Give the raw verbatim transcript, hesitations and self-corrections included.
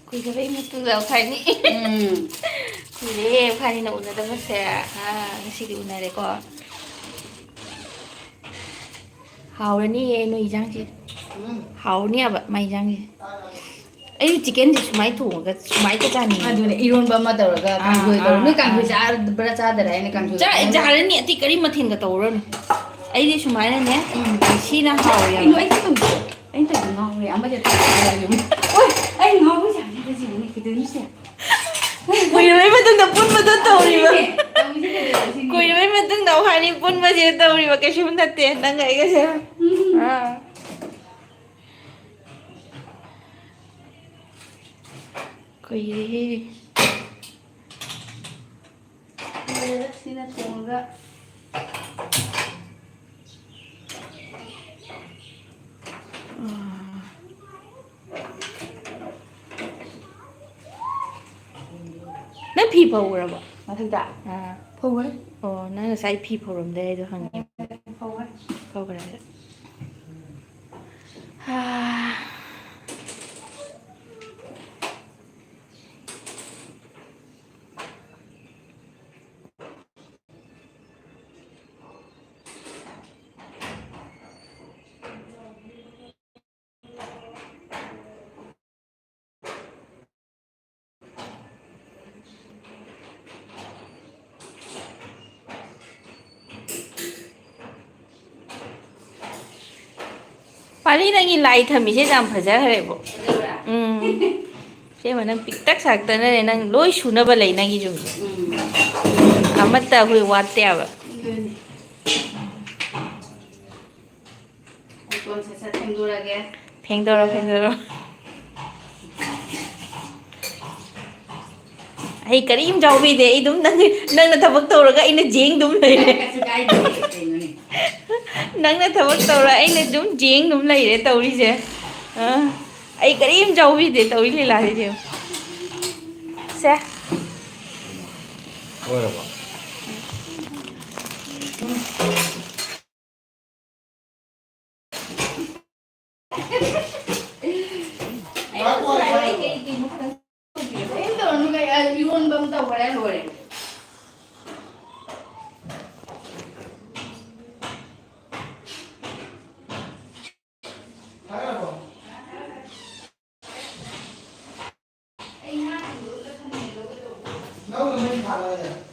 ꯀꯨꯏꯗꯕꯩ ꯃꯇꯨꯡꯗ ꯑꯩꯈꯣꯏꯅꯤ꯫ ꯎꯝ꯫ ꯀꯨꯏꯔꯦ ꯑꯩꯈꯣꯏꯅꯤꯅ ꯎꯅꯗꯕꯁꯦ꯫ ꯑꯥ, ꯉꯁꯤꯗꯤ ꯎꯅꯔꯦꯀꯣ꯫ ꯍꯥꯎꯔꯅꯤꯌꯦ ꯅꯣꯏ ꯏꯟꯖꯥꯡꯁꯦ꯫ ꯎꯝ꯫ ꯍꯥꯎꯔꯅꯤꯌꯦꯕ ꯃꯥꯏ ꯏꯟꯖꯥꯡꯁꯦ꯫ ꯑꯩ ꯆꯤꯛꯀꯟꯁꯦ ꯁꯨꯃꯥꯏꯅ ꯊꯣꯡꯉꯒ ꯁꯨꯃꯥꯏꯅ ꯆꯥꯅꯤꯡꯉꯦ꯫ ꯑꯗꯨꯅꯦ, ꯏꯔꯣꯟꯕ ꯑꯃ ꯇꯧꯔꯒ ꯑꯥ, ꯀꯥꯡꯁꯣꯏ ꯇꯧꯔꯒ꯫ ꯑꯥ, ꯅꯣꯏ ꯀꯥꯡꯁꯣꯏ ꯑꯥ꯫ ꯆꯥꯕ꯭ꯔꯥ ꯆꯥꯗꯔꯦ? ꯑꯩꯅ ꯀꯥꯡꯁꯣꯏ ꯆꯥ-, ꯇꯧꯔꯒ꯫ ꯆꯥꯔꯅꯤ꯫ ꯑꯇꯩ ꯀꯔꯤ ꯃꯊꯦꯜꯒ ꯇꯧꯔꯨꯔꯅꯨ꯫ ꯑꯩꯗꯤ ꯁꯨꯃꯥꯏꯅꯅꯦ, ꯎꯝ꯫ ꯁꯤꯅ ꯍꯥꯎꯋꯦꯕ꯫ ꯀꯩꯅꯣ ꯑꯩ ꯇꯧꯔꯤꯁꯦ? ꯑꯩꯅ ꯇꯧꯔꯤꯁꯦ ꯉꯥꯎꯔꯦ꯫ ꯑꯃꯗꯤ ꯑꯇꯣꯞꯄ ꯇꯧꯔꯤꯁꯦ꯫ ꯑꯣꯏ, ꯑꯩ ꯉꯥꯎꯕ ꯌꯥꯅꯤ ꯍꯥꯏꯁꯤꯕꯨꯅꯦ, ꯀꯩꯗꯧꯔꯤꯅꯣ ꯁꯤꯁꯦ? ꯀꯨꯏꯔꯕꯩ ꯃꯇꯨꯡꯗ ꯄꯨꯟꯕꯗꯣ ꯇꯧꯔꯤꯕ꯫ ꯇꯧꯔꯤꯁꯦ ꯀꯩꯗꯧꯔꯤꯅꯣ ꯁꯤꯅꯤ? ꯀꯨꯏꯔꯕꯩ ꯃꯇꯨꯡꯗ ꯑꯩꯈꯣꯏꯅꯤ ꯄꯨꯟꯕꯁꯦ ꯇꯧꯔꯤꯕ, ꯀꯩꯁꯨꯝ ꯅꯠꯇꯦ ꯅꯪꯒ ꯑꯩꯒꯁꯦ꯫ ꯎꯝ꯫ ꯑꯥ꯫ ꯀꯨꯏꯔꯦꯍꯦ꯫ ꯂꯣꯏꯔꯦꯗ, ꯁꯤꯅ ꯊꯣꯡꯉꯒ꯫ ꯅꯪ ꯐꯤ ꯐꯧꯈ꯭ꯔꯕꯣ? ꯃꯊꯛꯇ? ꯑꯥ꯫ ꯐꯧꯈ꯭ꯔꯦ꯫ ꯑꯣ, ꯅꯪ ꯉꯁꯥꯏ ꯐꯤ ꯐꯧꯔꯝꯗꯦ ꯍꯥꯏꯗꯣ ꯍꯪꯉꯤ꯫ ꯐꯧꯈ꯭ꯔꯦ꯫ ꯐꯧꯈ꯭ꯔꯦ꯫ ꯑꯥ꯫ ꯄꯥꯔꯤ, ꯅꯪꯒꯤ ꯂꯥꯏ ꯊꯝꯃꯤꯁꯦ ꯌꯥꯝ ꯐꯖꯈ꯭ꯔꯦꯕꯣ꯫ ꯐꯖꯕ꯭ꯔꯥ? ꯎꯝ꯫ ꯁꯦꯝꯕ ꯅꯪ ꯄꯤꯛꯇꯛ ꯁꯥꯛꯇꯅꯅꯦ, ꯅꯪ ꯂꯣꯏ ꯁꯨꯅꯕ ꯂꯩ ꯅꯪꯒꯤ ꯌꯨꯝꯁꯦ꯫ ꯎꯝ꯫ ꯑꯃꯠꯇ ꯑꯩꯈꯣꯏ ꯋꯥꯠꯇꯦꯕ꯫ ꯑꯗꯨꯅꯤ꯫ ꯑꯩ ꯀꯣꯟ ꯁꯠ ꯁꯠ ꯐꯦꯡꯗꯣꯔꯒꯦ꯫ ꯐꯦꯡꯗꯣꯔꯣ, ꯐꯦꯡꯗꯣꯔꯣ꯫ ꯑꯩ ꯀꯔꯤꯝ ꯌꯥꯎꯕꯤꯗꯦ꯫ ꯑꯩ ꯑꯗꯨꯝ ꯅꯪ, ꯅꯪꯅ ꯊꯕꯛ ꯇꯧꯔꯒ ꯑꯩꯅ ꯖꯦꯡ ꯑꯗꯨꯝ ꯂꯩꯔꯦ꯫ ꯀꯩꯁꯨ ꯀꯥꯏꯗꯦ, ꯀꯩꯅꯣꯅꯦ꯫ ꯅꯪꯅ ꯊꯕꯛ ꯇꯧꯔ ꯑꯩꯅ ꯑꯗꯨꯝ ꯖꯦꯡ ꯑꯗꯨꯝ ꯂꯩꯔꯦ ꯇꯧꯔꯤꯁꯦ꯫ ꯑ, ꯑꯩ ꯀꯔꯤꯝ ꯌꯥꯎꯕꯤꯗꯦ ꯇꯧꯔꯤ ꯂꯤꯂꯥꯁꯤꯗꯤ꯫ ꯁꯦ꯫ ꯂꯣꯏꯔꯕꯣ? ꯍꯣꯏ꯫